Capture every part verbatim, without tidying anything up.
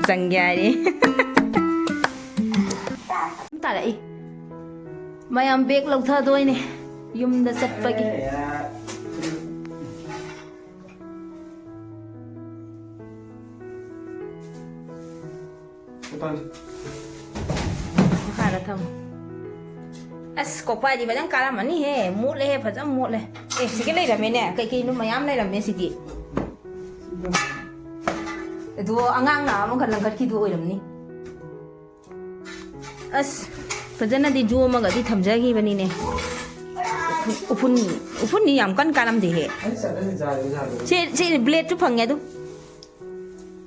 ꯆꯪꯒꯦ ꯍꯥꯏꯔꯦ꯫ ꯇꯥꯔꯛꯏ꯫ ꯃꯌꯥꯝ ꯕꯦꯒ ꯂꯧꯊꯗꯣꯏꯅꯦ ꯌꯨꯝꯗ ꯆꯠꯄꯒꯤ꯫ ꯃꯈꯥꯗ ꯊꯝꯃꯨ꯫ ꯑꯁ, ꯀꯣꯛꯄꯥꯏꯗꯤ ꯐꯖꯅ ꯀꯥꯔꯝꯃꯅꯤꯍꯦ꯫ ꯃꯣꯠꯂꯦꯍꯦ, ꯐꯖꯅ ꯃꯣꯠꯂꯦ꯫ ꯑꯦ, ꯁꯤꯒ ꯂꯩꯔꯝꯃꯦꯅꯦ꯫ ꯀꯩꯀꯩꯅꯣ ꯃꯌꯥꯝ ꯂꯩꯔꯝꯃꯦ ꯁꯤꯗꯤ꯫ ꯑꯗꯣ ꯑꯉꯥꯡ ꯂꯥꯛꯑ ꯑꯃꯈꯛ ꯂꯪꯈꯠꯈꯤꯗꯨ ꯑꯣꯏꯔꯝꯅꯤ꯫ ꯑꯁ, ꯐꯖꯅꯗꯤ ꯌꯣꯝꯃꯒꯗꯤ ꯊꯝꯖꯈꯤꯕꯅꯤꯅꯦ꯫ ꯎꯐꯨꯟ, ꯎꯐꯨꯟꯗꯤ ꯌꯥꯝ ꯀꯟꯅ ꯀꯥꯔꯝꯗꯦꯍꯦ꯫ ꯁꯤ, ꯁꯤ ꯕ꯭ꯂꯦꯗꯁꯨ ꯐꯪꯉꯦ ꯑꯗꯨ꯫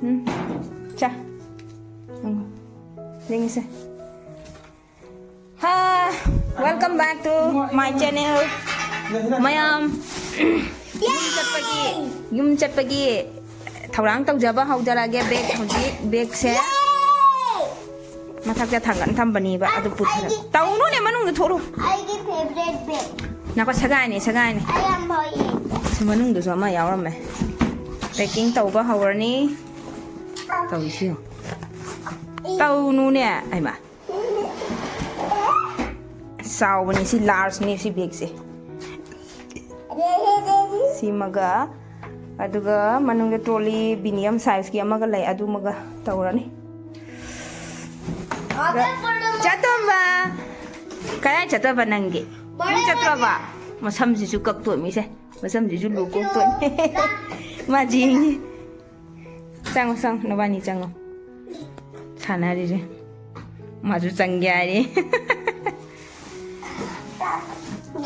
ꯎꯝ, ꯆꯥ꯫ ꯎꯝ, ꯌꯦꯡꯉꯁꯦ꯫ ꯍꯥ, welcome back to my channel꯫ ꯃꯌꯥꯝ, ꯌꯨꯝ ꯆꯠꯄꯒꯤ, ꯌꯨꯝ ꯆꯠꯄꯒꯤ ꯊꯧꯔꯥꯡ ꯇꯧꯖꯕ ꯍꯧꯖꯔꯒꯦ꯫ ꯕꯦꯒ ꯍꯧꯖꯤꯛ, ꯕꯦꯒꯁꯦ ꯃꯊꯛꯇ ꯊꯥꯡꯒꯠ ꯊꯝꯕꯅꯦꯕ, ꯑꯗꯨ ꯄꯨꯊꯔ-, ꯑꯩꯒꯤ ꯇꯧꯅꯨꯅꯦ, ꯃꯅꯨꯡꯗ ꯊꯣꯛꯂꯨ꯫ ꯑꯩꯒꯤ ꯐꯦꯚꯔꯦꯠ ꯕꯦꯒ꯫ ꯅꯥꯀꯣ, ꯁꯒꯥꯏꯅꯦ, ꯁꯒꯥꯏꯅꯦ꯫ ꯑꯩ ꯌꯥꯝ ꯍꯣꯏꯌꯦ꯫ ꯁꯤ ꯃꯅꯨꯡꯗꯁꯨ ꯑꯃ ꯌꯥꯎꯔꯝꯃꯦ꯫ ꯄꯦꯀꯤꯡ ꯇꯧꯕ ꯍꯧꯔꯅꯤ꯫ ꯇꯧꯔꯤꯁꯤ ꯌꯦꯡꯉꯨ꯫ ꯇꯧꯅꯨꯅꯦ꯫ ꯑꯩꯃ꯫ ꯆꯥꯎꯕꯅꯤ ꯁꯤ, ꯂꯥꯔꯖꯅꯤ ꯁꯤ ꯕꯦꯒꯁꯦ꯫ ꯁꯤꯃꯒ, ꯑꯗꯨꯒ ꯃꯅꯨꯡꯗ ꯇ꯭ꯔꯣꯂꯤ ꯃꯤꯗꯤꯌꯝ ꯁꯥꯏꯖꯀꯤ ꯑꯃꯒ ꯂꯩ, ꯑꯗꯨꯃꯒ ꯇꯧꯔꯅꯤ꯫ ꯆꯠꯇꯣꯝꯕ! ꯀꯗꯥꯏ ꯆꯠꯇꯣꯏꯕ ꯅꯪꯗꯤ? ꯅꯪ ꯆꯠꯇ꯭ꯔꯣꯕ? ꯃꯁꯝꯁꯤꯁꯨ ꯀꯛꯇꯣꯏꯃꯤꯁꯦ꯫ ꯃꯁꯝꯁꯤꯁꯨ ꯂꯨ ꯀꯣꯛꯇꯣꯏꯅꯤ꯫ ꯃꯥ ꯌꯦꯡꯉꯤ꯫ ꯆꯪꯉꯣ, ꯆꯪꯉꯣ, ꯅꯕꯥꯅꯤ ꯆꯪꯉꯣ꯫ ꯁꯥꯟꯅꯔꯤꯁꯦ꯫ ꯃꯥꯁꯨ ꯆꯪꯒꯦ ꯍꯥꯏꯔꯦ꯫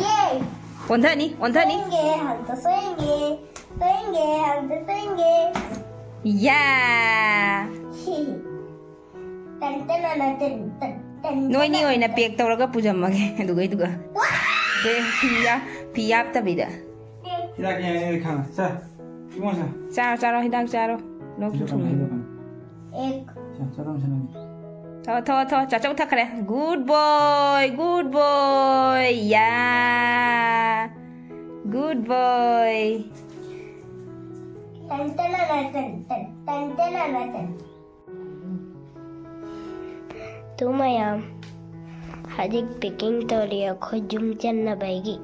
ꯌꯦ꯫ ꯑꯣꯟꯊꯅꯤ, ꯑꯣꯟꯊꯅꯤ꯫ ꯁꯣꯏꯅꯒꯦ, ꯍꯥꯟꯇ ꯁꯣꯏꯅꯒꯦ꯫ ꯁꯣꯏꯅꯒꯦ, ꯍꯥꯟꯇ ꯁꯣꯏꯅꯒꯦ꯫ ꯌꯥ꯫ ꯇꯟ ꯇꯅ ꯇꯟ ꯇꯟ ꯇꯟ ꯅꯣꯏꯅꯤ ꯇꯅ ꯑꯣꯏꯅ ꯇꯟ꯫ ꯄꯦꯛ ꯇꯧꯔꯒ ꯄꯨꯖꯝꯃꯒꯦ ꯑꯗꯨꯒꯩꯗꯨꯒ꯫ ꯋꯥ! ꯕꯦ-, ꯐꯤ ꯌꯥ-, ꯐꯤ ꯌꯥꯞꯇꯕꯤꯗ꯫ ꯍꯤꯗꯥꯛ ꯌꯥꯏ, ꯑꯩ ꯈꯪꯉꯦ꯫ ꯁꯦ, ꯏꯕꯨꯡꯉꯣ ꯁꯦ꯫ ꯆꯥꯔꯣ, ꯆꯥꯔꯣ, ꯍꯤꯗꯥꯛ ꯆꯥꯔꯣ꯫ ꯂꯣꯛꯁꯨ ꯍꯤꯗꯥꯛ ꯊꯨꯡꯉꯤ꯫ ꯍꯤꯗꯥꯛ꯫ ꯑꯦꯛ꯫ ꯁꯦ, ꯆꯠꯂꯣ, ꯁꯦ, ꯅꯪ꯫ ꯊꯣ, ꯊꯣ, ꯊꯣ, ꯆꯥꯆꯧ ꯊꯛꯈ꯭ꯔꯦ꯫ Good boy, good boy, yeah. Good boy. ꯇꯟ ꯇꯅ ꯇꯟ ꯇꯟ ꯇꯟ ꯇꯅ ꯇꯟ꯫ ꯇꯨ ꯃꯌꯥꯝ, ꯍꯧꯖꯤꯛ packing ꯇꯧꯔꯤ ꯑꯩꯈꯣꯏ ꯌꯨꯝ ꯆꯠꯅꯕꯒꯤ꯫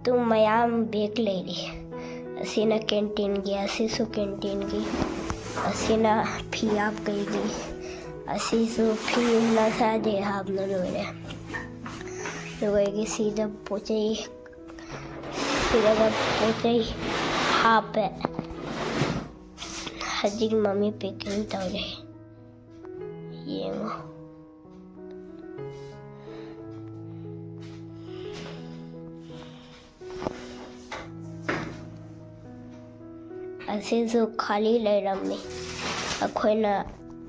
ꯇꯨ ꯃꯌꯥꯝ bag ꯂꯩꯔꯤ꯫ ꯑꯁꯤꯅ canteen ꯒꯤ, ꯑꯁꯤꯁꯨ canteen ꯒꯤ, ꯑꯁꯤꯅ ꯐꯤ ꯍꯥꯞꯄꯩꯒꯤ, ꯑꯁꯤꯁꯨ ꯐꯤ ꯃꯁꯥꯗꯤ ꯍꯥꯞꯅ ꯂꯣꯏꯔꯦ꯫ ꯑꯗꯨꯒ ꯑꯩꯒꯤ ꯁꯤꯗ ꯄꯣꯠ ꯆꯩ, ꯁꯤꯗ ꯄꯣꯠ ꯆꯩ ꯍꯥꯞꯄꯦ꯫ ꯍꯧꯖꯤꯛ ꯃꯝꯃꯤ packing ꯇꯧꯔꯤ꯫ ꯌꯦꯡꯉꯣ꯫ ꯑꯁꯤꯁꯨ ꯈꯥꯂꯤ ꯂꯩꯔꯝꯃꯤ꯫ ꯑꯩꯈꯣꯏꯅ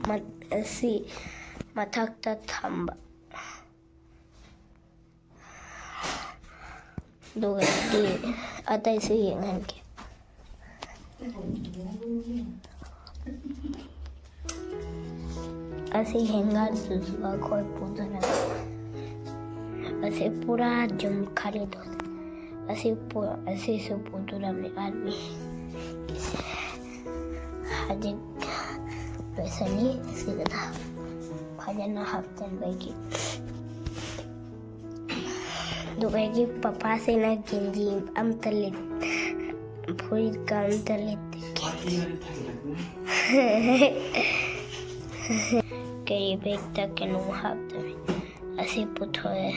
ꯃ-, ꯑꯁꯤ ꯃꯊꯛꯇ ꯊꯝꯕ꯫ ꯑꯗꯨꯒꯗꯤ ꯑꯇꯩꯁꯨ ꯌꯦꯡꯍꯟꯒꯦ꯫ ꯑꯁꯤ ꯍꯦꯡꯒꯔꯗꯨꯁꯨ ꯑꯩꯈꯣꯏ ꯄꯨꯗꯨꯅ, ꯑꯁꯤ ꯄꯨꯔꯥ ꯌꯨꯝ ꯈꯥꯂꯤꯗꯣ꯫ ꯑꯁꯤ ꯄꯨ-, ꯑꯁꯤꯁꯨ ꯄꯨꯗꯨꯔꯝꯃꯤ ꯑꯥꯔꯃꯤ꯫ ꯍꯧꯖꯤꯛ ꯂꯣꯏꯁꯤꯜꯂꯤ꯫ ꯁꯤꯗ ꯐꯖꯅ ꯍꯥꯞꯆꯤꯟꯕꯒꯤ꯫ ꯑꯗꯨꯒ ꯑꯩꯒꯤ ꯄꯄꯥꯁꯤꯅ ꯒꯦꯟꯖꯤ ꯑꯝꯇ ꯂꯤꯠ-, ꯐꯨꯔꯤꯠꯀ ꯑꯝꯇ ꯂꯤꯠꯇꯦ꯫ ꯀꯔꯤ ꯕꯦꯛꯇ ꯀꯩꯅꯣꯝ ꯍꯥꯞꯇꯣꯏꯅꯤ꯫ ꯑꯁꯤ ꯄꯨꯊꯣꯛꯑꯦ꯫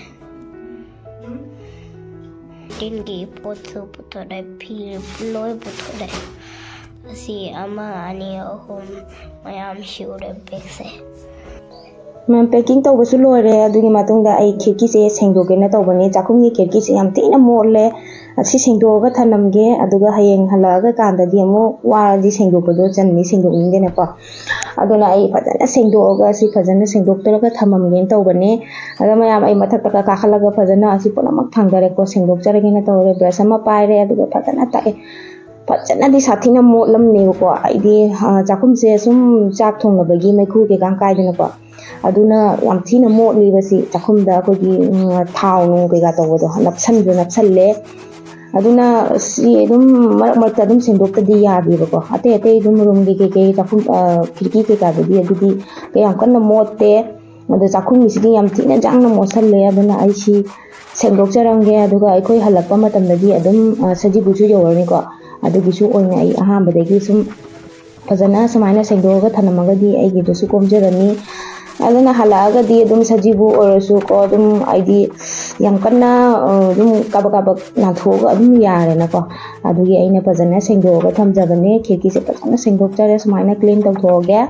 ꯇꯤꯟꯒꯤ ꯄꯣꯠꯁꯨ ꯄꯨꯊꯣꯔꯛꯑꯦ, ꯐꯤ ꯂꯣꯏ ꯄꯨꯊꯣꯔꯛꯑꯦ꯫ ꯑꯁꯤ ꯑꯃ, ꯑꯅꯤ, ꯑꯍꯨꯝ ꯃꯌꯥꯝ ꯁꯨꯔꯦ ꯕꯦꯛꯁꯦ꯫ ꯃꯦꯝ, packing ꯇꯧꯕꯁꯨ ꯂꯣꯏꯔꯦ꯫ ꯑꯗꯨꯒꯤ ꯃꯇꯨꯡꯗ ꯑꯩ ꯈꯤꯔꯀꯤꯁꯦ ꯁꯦꯡꯗꯣꯛꯀꯦꯅ ꯇꯧꯕꯅꯦ꯫ ꯆꯥꯛꯈꯨꯝꯒꯤ ꯈꯤꯔꯀꯤꯁꯦ ꯌꯥꯝ ꯊꯤꯅ ꯃꯣꯠꯂꯦ꯫ ꯑꯁꯤ ꯁꯦꯡꯗꯣꯛꯑꯒ ꯊꯅꯝꯒꯦ꯫ ꯑꯗꯨꯒ ꯍꯌꯦꯡ ꯍꯜꯂꯛꯑꯒ ꯀꯥꯟꯗꯗꯤ ꯑꯃꯨꯛ ꯋꯥꯔꯗꯤ ꯁꯦꯡꯗꯣꯛꯄꯗꯣ ꯆꯟꯅꯤ, ꯁꯦꯡꯗꯣꯛꯅꯤꯡꯗꯦꯅꯀꯣ꯫ ꯑꯗꯨꯅ ꯑꯩ ꯐꯖꯅ ꯁꯦꯡꯗꯣꯛꯑꯒ, ꯑꯁꯤ ꯐꯖꯅ ꯁꯦꯡꯗꯣꯛꯇꯔꯒ ꯊꯝꯃꯝꯒꯦꯅ ꯇꯧꯕꯅꯦ꯫ ꯑꯗꯣ ꯃꯌꯥꯝ, ꯑꯩ ꯃꯊꯛꯇ ꯀꯥ-, ꯀꯥꯈꯠꯂꯒ ꯐꯖꯅ ꯑꯁꯤ ꯄꯨꯝꯅꯃꯛ ꯊꯥꯡꯗꯔꯦꯀꯣ꯫ ꯁꯦꯡꯗꯣꯛꯆꯔꯒꯦꯅ ꯇꯧꯔꯦ꯫ ꯕ꯭ꯔꯁ ꯑꯃ ꯄꯥꯏꯔꯦ, ꯑꯗꯨꯒ ꯐꯖꯅ ꯇꯛꯑꯦ꯫ ꯐꯖꯅꯗꯤ ꯁꯥꯊꯤꯅ ꯃꯣꯠꯂꯝꯃꯦꯕꯀꯣ꯫ ꯑꯩꯗꯤ, ꯑ, ꯆꯥꯛꯈꯨꯝꯁꯦ ꯁꯨꯝ ꯆꯥꯛ ꯊꯣꯡꯅꯕꯒꯤ ꯃꯩꯈꯨ ꯀꯩꯀꯥ ꯀꯥꯏꯗꯅꯀꯣ꯫ ꯑꯗꯨꯅ ꯌꯥꯝ ꯊꯤꯅ ꯃꯣꯠꯂꯤꯕꯁꯤ ꯆꯥꯛꯈꯨꯝꯗ ꯑꯩꯈꯣꯏꯒꯤ, ꯎꯝ, ꯊꯥꯎ ꯅꯨꯡ ꯀꯩꯀꯥ ꯇꯧꯕꯗꯣ ꯅꯞꯁꯟꯁꯨ ꯅꯞꯁꯜꯂꯦ꯫ ꯑꯗꯨꯅ ꯁꯤ ꯑꯗꯨꯝ ꯃꯔꯛ ꯃꯔꯛꯇ ꯑꯗꯨꯝ ꯁꯦꯡꯗꯣꯛꯇꯗꯤ ꯌꯥꯗꯦꯕꯀꯣ꯫ ꯑꯇꯩ ꯑꯇꯩ ꯑꯗꯨꯝ ꯔꯨꯝꯒꯤ ꯀꯩꯀꯩ ꯆꯥꯛꯈꯨꯝ, ꯑ, ꯈꯤꯔꯀꯤ ꯀꯩꯀꯥꯗꯨꯗꯤ ꯑꯗꯨꯗꯤ ꯀꯌꯥꯝ ꯀꯟꯅ ꯃꯣꯠꯇꯦ꯫ ꯑꯗꯣ ꯆꯥꯛꯈꯨꯝꯒꯤꯁꯤꯗꯤ ꯌꯥꯝ ꯊꯤꯅ ꯌꯥꯡꯅ ꯃꯣꯠꯁꯜꯂꯦ꯫ ꯑꯗꯨꯅ ꯑꯩ ꯁꯤ ꯁꯦꯡꯗꯣꯛꯆꯔꯝꯒꯦ, ꯑꯗꯨꯒ ꯑꯩꯈꯣꯏ ꯍꯜꯂꯛꯄ ꯃꯇꯝꯗꯗꯤ ꯑꯗꯨꯝ, ꯑ, ꯁꯖꯤꯕꯨꯁꯨ ꯌꯧꯔꯅꯤꯀꯣ꯫ ꯑꯗꯨꯒꯤꯁꯨ ꯑꯣꯏꯅ ꯑꯩ ꯑꯍꯥꯟꯕꯗꯒꯤ ꯁꯨꯝ ꯐꯖꯅ ꯁꯨꯃꯥꯏꯅ ꯁꯦꯡꯗꯣꯛꯑꯒ ꯊꯝꯂꯝꯃꯒꯗꯤ ꯑꯩꯒꯤꯗꯨꯁꯨ ꯀꯣꯝꯖꯔꯅꯤ꯫ ꯑꯗꯨꯅ ꯍꯜꯂꯛꯑꯒꯗꯤ ꯑꯗꯨꯝ ꯁꯖꯤꯕꯨ ꯑꯣꯏꯔꯁꯨꯀꯣ, ꯑꯗꯨꯝ ꯍꯥꯏꯗꯤ ꯌꯥꯝ ꯀꯟꯅ, ꯑ, ꯑꯗꯨꯝ ꯀꯥꯕꯛ ꯀꯥꯕꯛ ꯅꯥꯟꯊꯣꯛꯑꯒ ꯑꯗꯨꯝ ꯌꯥꯔꯦꯅꯀꯣ꯫ ꯑꯗꯨꯒꯤ ꯑꯩꯅ ꯐꯖꯅ ꯁꯦꯡꯗꯣꯛꯑꯒ ꯊꯝꯖꯕꯅꯦ꯫ ꯈꯤꯔꯀꯤꯁꯦ ꯐꯖꯅ ꯁꯦꯡꯗꯣꯛꯆꯔꯦ, ꯁꯨꯃꯥꯏꯅ clean ꯇꯧꯊꯣꯛꯑꯒꯦ꯫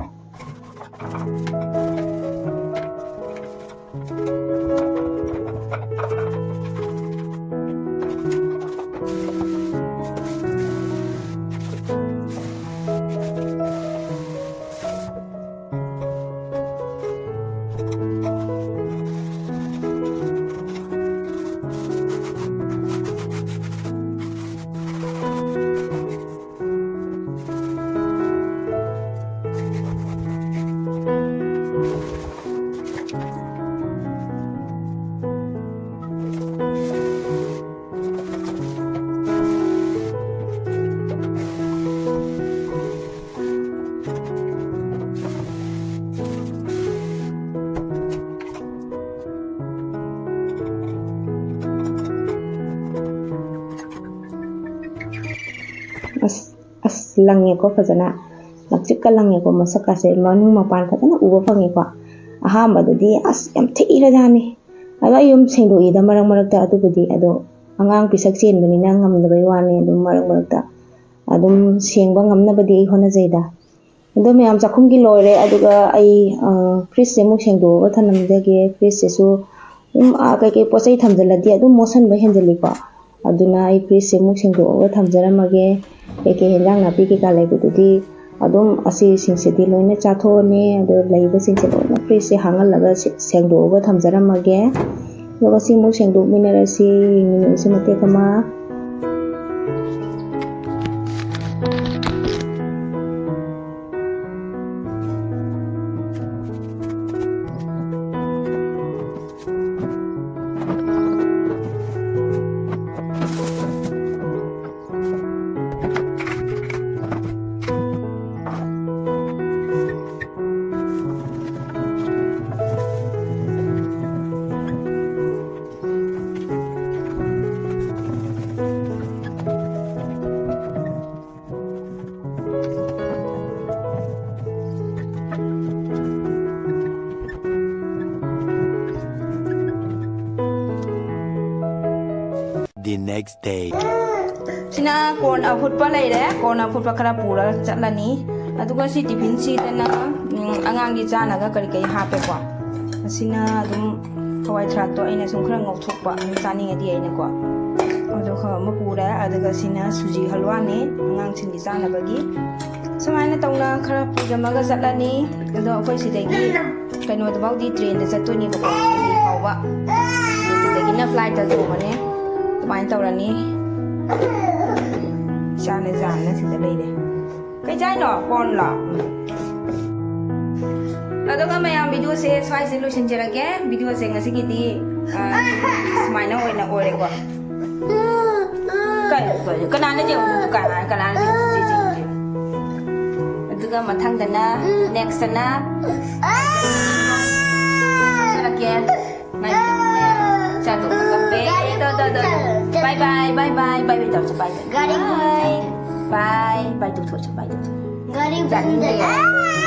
ꯑꯁ, ꯑꯁ, ꯂꯪꯉꯦꯀꯣ ꯐꯖꯅ꯫ ꯂꯪꯇ꯭ꯔꯤꯛꯀ ꯂꯪꯉꯦꯀꯣ, ꯃꯁꯛꯀꯥꯁꯦ ꯃꯅꯨꯡ ꯃꯄꯥꯟ ꯐꯖꯅ ꯎꯕ ꯐꯪꯉꯦꯀꯣ꯫ ꯑꯍꯥꯟꯕꯗꯗꯤ ꯑꯁ, ꯌꯥꯝ ꯊꯤꯔꯖꯥꯠꯅꯤ꯫ ꯑꯗꯣ ꯑꯩ ꯑꯗꯨꯝ ꯁꯦꯡꯗꯣꯛꯏꯗ ꯃꯔꯛ ꯃꯔꯛꯇ, ꯑꯗꯨꯕꯨꯗꯤ꯫ ꯑꯗꯣ ꯑꯉꯥꯡ ꯄꯤꯁꯛ ꯆꯦꯟꯕꯅꯤꯅ ꯉꯝꯗꯕꯩ ꯋꯥꯅꯤ꯫ ꯑꯗꯨꯝ ꯃꯔꯛ ꯃꯔꯛꯇ ꯑꯗꯨꯝ ꯁꯦꯡꯕ ꯉꯝꯅꯕꯗꯤ ꯑꯩ ꯍꯣꯠꯅꯖꯩꯗ꯫ ꯑꯗꯣ ꯃꯌꯥꯝ, ꯆꯥꯛꯈꯨꯝꯒꯤ ꯂꯣꯏꯔꯦ꯫ ꯑꯗꯨꯒ ꯑꯩ, ꯑ, fridgeꯁꯦ ꯑꯃꯨꯛ ꯁꯦꯡꯗꯣꯛꯑꯒ ꯊꯝꯂꯝꯖꯒꯦ꯫ Fridgeꯁꯤꯁꯨ ꯑꯗꯨꯝ, ꯑ, ꯀꯩꯀꯩ ꯄꯣꯠ ꯆꯩ ꯊꯝꯖꯤꯜꯂꯗꯤ ꯑꯗꯨꯝ ꯃꯣꯠꯁꯟꯕ ꯍꯦꯟꯖꯤꯜꯂꯤꯀꯣ꯫ ꯑꯗꯨꯅ ꯑꯩ fridgeꯁꯦ ꯑꯃꯨꯛ ꯁꯦꯡꯗꯣꯛꯑꯒ ꯊꯝꯖꯔꯝꯃꯒꯦ꯫ ꯀꯩꯀꯩ ꯍꯦꯟꯖꯥꯡ ꯅꯥꯄꯤ ꯀꯩꯀꯥ ꯂꯩꯕꯗꯨꯗꯤ ꯑꯗꯨꯝ ꯑꯁꯤꯁꯤꯡꯁꯤꯗꯤ ꯂꯣꯏꯅ ꯆꯥꯊꯣꯛꯑꯅꯤ꯫ ꯑꯗꯣ ꯂꯩꯕꯁꯤꯡꯁꯦ ꯂꯣꯏꯅ fridgeꯁꯦ ꯍꯥꯡꯍꯜꯂꯒ ꯁꯦ-, ꯁꯦꯡꯗꯣꯛꯑꯒ ꯊꯝꯖꯔꯝꯃꯒꯦ꯫ ꯑꯗꯨꯒ ꯁꯤꯃꯨꯛ ꯁꯦꯡꯗꯣꯛꯃꯤꯟꯅꯔꯁꯤ, ꯌꯦꯡꯃꯤꯟꯅꯔꯁꯤ ꯃꯇꯦꯛ ꯑꯃ꯫ Next day. ꯁꯤꯅ ꯀꯣꯔꯟ ꯑꯐꯨꯠꯄ ꯂꯩꯔꯦ꯫ ꯀꯣꯔꯟ ꯑꯐꯨꯠꯄ ꯈꯔ ꯄꯨꯔꯒ ꯆꯠꯂꯅꯤ꯫ ꯑꯗꯨꯒ ꯁꯤ ꯇꯤꯐꯤꯟꯁꯤꯗꯅ, ꯎꯝ, ꯑꯉꯥꯡꯒꯤ ꯆꯥꯅꯒ ꯀꯔꯤ ꯀꯔꯤ ꯍꯥꯞꯄꯦꯀꯣ꯫ ꯑꯁꯤꯅ ꯑꯗꯨꯝ ꯍꯋꯥꯏ ꯊ꯭ꯔꯥꯛꯇꯣ ꯑꯩꯅ ꯁꯨꯝ ꯈꯔ ꯉꯧꯊꯣꯛꯄ, ꯑꯗꯨꯝ ꯆꯥꯅꯤꯡꯉꯗꯤ ꯑꯩꯅꯀꯣ꯫ ꯑꯗꯣ ꯈꯔ ꯑꯃ ꯄꯨꯔꯦ꯫ ꯑꯗꯨꯒ ꯁꯤꯅ ꯁꯨꯖꯤ ꯍꯜꯋꯥꯅꯦ, ꯑꯉꯥꯡꯁꯤꯡꯒꯤ ꯆꯥꯅꯕꯒꯤ꯫ ꯁꯨꯃꯥꯏꯅ ꯇꯧꯅ ꯈꯔ ꯄꯨꯖꯝꯃꯒ ꯆꯠꯂꯅꯤ꯫ ꯑꯗꯣ ꯑꯩꯈꯣꯏ ꯁꯤꯗꯒꯤ ꯀꯩꯅꯣꯗꯐꯥꯎꯗꯤ ꯇ꯭ꯔꯦꯟꯗ ꯆꯠꯇꯣꯏꯅꯦꯕꯀꯣ, ꯗꯤꯜꯂꯤ ꯐꯥꯎꯕ꯫ ꯗꯤꯜꯂꯤꯗꯒꯤꯅ ꯐ꯭ꯂꯥꯏꯠꯇ ꯇꯣꯡꯉꯅꯤ꯫ ꯑꯗꯨꯃꯥꯏꯅ ꯇꯧꯔꯅꯤ꯫ ꯏꯆꯥꯅ ꯖꯥꯝꯅ ꯁꯤꯗ ꯂꯩꯔꯦ꯫ ꯀꯩ ꯆꯥꯏꯅꯣ? ꯀꯣꯔꯟꯂꯣ? ꯑꯗꯨꯒ ꯃꯌꯥꯝ, ꯚꯤꯗꯤꯑꯣꯁꯦ ꯁ꯭ꯋꯥꯏꯁꯦ ꯂꯣꯏꯁꯤꯟꯖꯔꯒꯦ꯫ ꯚꯤꯗꯤꯑꯣꯁꯦ ꯉꯁꯤꯒꯤꯗꯤ, ꯑ, ꯁꯨꯃꯥꯏꯅ ꯑꯣꯏꯅ ꯑꯣꯏꯔꯦꯀꯣ꯫ ꯀꯩꯅꯣ, ꯀꯩꯅꯣ? ꯀꯅꯥꯅ ꯌꯦꯡꯉꯨ? ꯀꯅꯥ-, ꯀꯅꯥꯅ ꯌꯦꯡꯉꯨ? ꯁꯤ, ꯁꯤ, ꯁꯤ, ꯁꯤ꯫ ꯑꯗꯨꯒ ꯃꯊꯪꯗꯅ, next ꯇꯅ ꯆꯠꯂꯛꯀꯦ꯫ ꯆꯥꯗꯣꯛꯄ ꯀꯞꯄꯦ꯫ ꯇꯣ, ꯇꯣ, ꯇꯣ, ꯇꯣ꯫ Bye bye, bye bye, bye bye ꯇꯧꯔꯁꯤ, bye bye꯫ ꯒꯥꯔꯤ bye꯫ Bye, bye ꯇꯧꯊꯣꯛꯑꯁꯤ, bye ꯇꯧꯊꯣꯛꯑꯁꯤ꯫ ꯒꯥꯔꯤ ꯆꯥꯅꯤꯡꯗꯦ꯫